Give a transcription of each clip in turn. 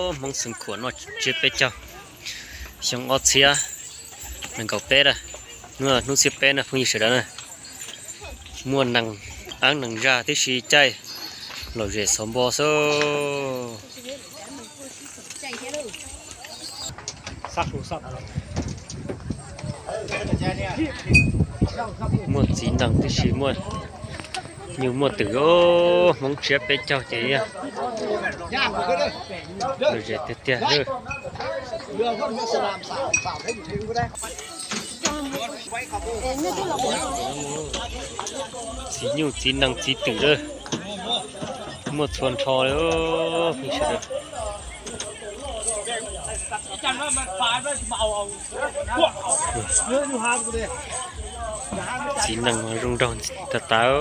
Hmoob Xeev Khuam noj tsiab peb caug, xyoo ob txhiab nees nkaum peb na, hnub xiab peb na phooj ywg sawv daws na. Muaj nees ab nees zaj tib si caij lom zem xov npo xwb. Muaj txiv nees tib si, muaj nyuj muaj twm, Hmoob tsiab peb caug ces lom zem tiag tiag. Txiv nyuj txiv nees txiv twm, muaj txhua nrho li. Txiv nees zoo nraug tas tas.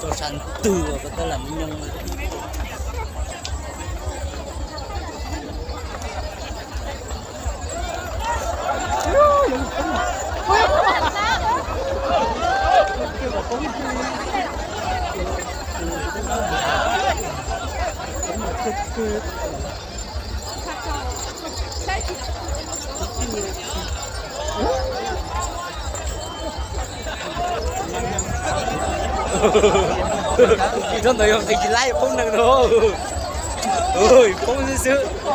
Tuaj sab ntug ko taj lam nyoog. Tsob ntawd yog nqis tsis laib poob nees no. Poob xwb xwb.